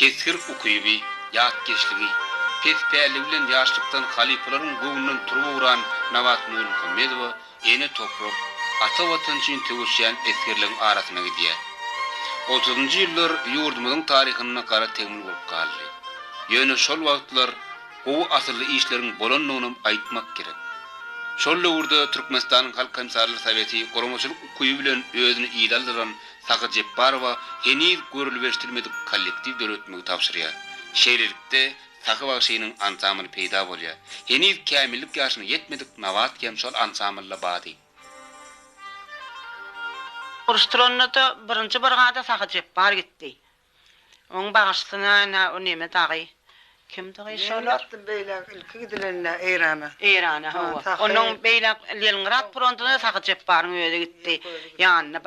Kesgir ukyby, ýatkeşligi, pespälligi bilen ýaşlykdan halypalaryň göwnünden turup ugran Nabat Nurmuhammedowa ene toprak, ata Watan üçin söweşýän esgerleriň arasyna gidýär. Otuzynjy ýyllar ýurdumyzyň taryhynda gara tegmil bolup galdy. Ýöne şol wagtlar gowy asylly işleriň bolandygynam aýtmak gerek. Şol döwürde Türkmenistanyň Halk Komissarlar Soweti guramaçylyk ukyby bilen özüni ile aldyran Sahy Jepbarowa heniz görlüp-eşidilmedik kollektiw döretmegi tabşyrýar. Şeýlelikde, Sahy bagşynyň ansambly peýda bolýar. Heniz kämillik ýaşyna ýetmedik Nabat hem şol ansamblda bardy. Uruş turanda-da birinji brigada Sahy Jepbar gitdi. Oň bagşysyna ine o neme dagy kimdi gyz şolar? Men gitdim beýläk ilki gidilende Eýrana. Eýrana hawa. Onnoň beýläk Leningrad frontuna Sahy Jepbaryň özi gitdi. Ýanynda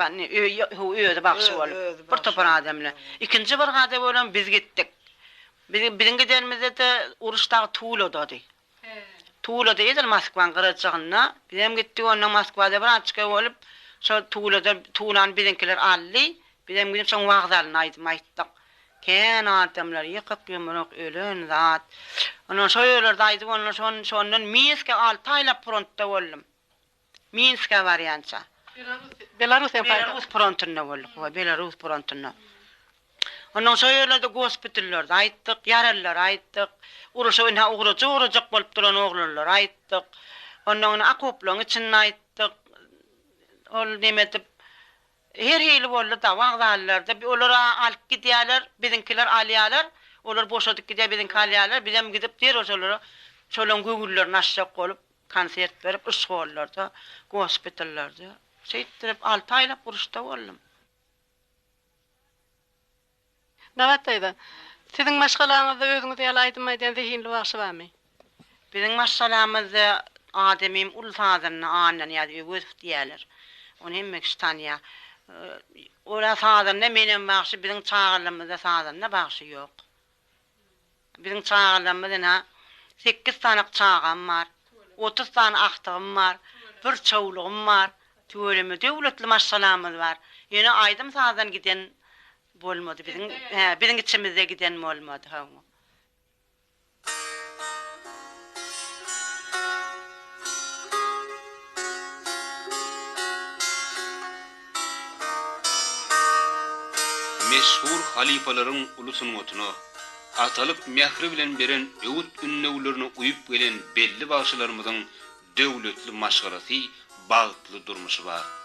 özi bagşy bolup bir topar adam bilen. Ikinji brigada bolan biz gitdik. Biziň gidenimizde-de uruş dagy Tuladady. Tulada edil Moskwaň gyrajygynda. Bizem gitdik ondan Moskwada bir azjyk bolup, şol Tulada Tulany biziňkiler aldy. Bizem gidip şoň wokzalynda aýdym aýtdyk. Kän adamlar ýykyk-ýumruk, ölen zat. Ondan şo ýerlerde aýdyp ondan şon şondan Minske alty aýlap frontda boldum. Minskä barýança. Belarus hem Belarus frontunda bolduk, hawa, Belarus frontunda. Ondan şo ýerlerde gospitallerde aýtdyk, ýaralylara aýtdyk, uruşa ynha ugrajak-ugrajak bolup duran oglanlara aýtdyk. Ondan ine okoplaryň içinde aýtdyk. Ol neme edip, her hili boldy-da, wokzallarda olar-a alyp gidýärler, biziňkiler alýarlar, olar boşadyp gidýär, biziňki alýarlar, bizem gidip derrew şolara, şolaryň göwünlerini açjak bolup, Konsert berip yşgollarda, gospitallarda. Şeýtdirip alty aýlap uruşda boldum. Nabat daýza, siziň maşgalaňyzda özüňiz ýaly aýdym aýdýan zehinli bagşy barmy? Biziň maşgalamyzda adamym uly sazanda Annanyýaz Öwezow diýýärler. Ony hemme kişi tanýar. Ol-a sazanda, menem bagşy, biziň çagalarymyzda sazanda bagşy ýok. Biziň çagalarymyz ynha, sekiz sany çagam bar, 30 sany agtygym bar, bir çowlugym bar. Tüweleme döwletli maşgalamyz bar. Ýöne aýdym-sazdan giden bolmady biziň, hä, biziň içimizde giden bolmady, hawa. Meşhur halypalaryň uly sungatyna, atalyk mähri bilen beren öwüt-ündewlerine uýup gelen belli bagşylarymyzyň döwletli maşgalasy, bagtly durmuşy bar.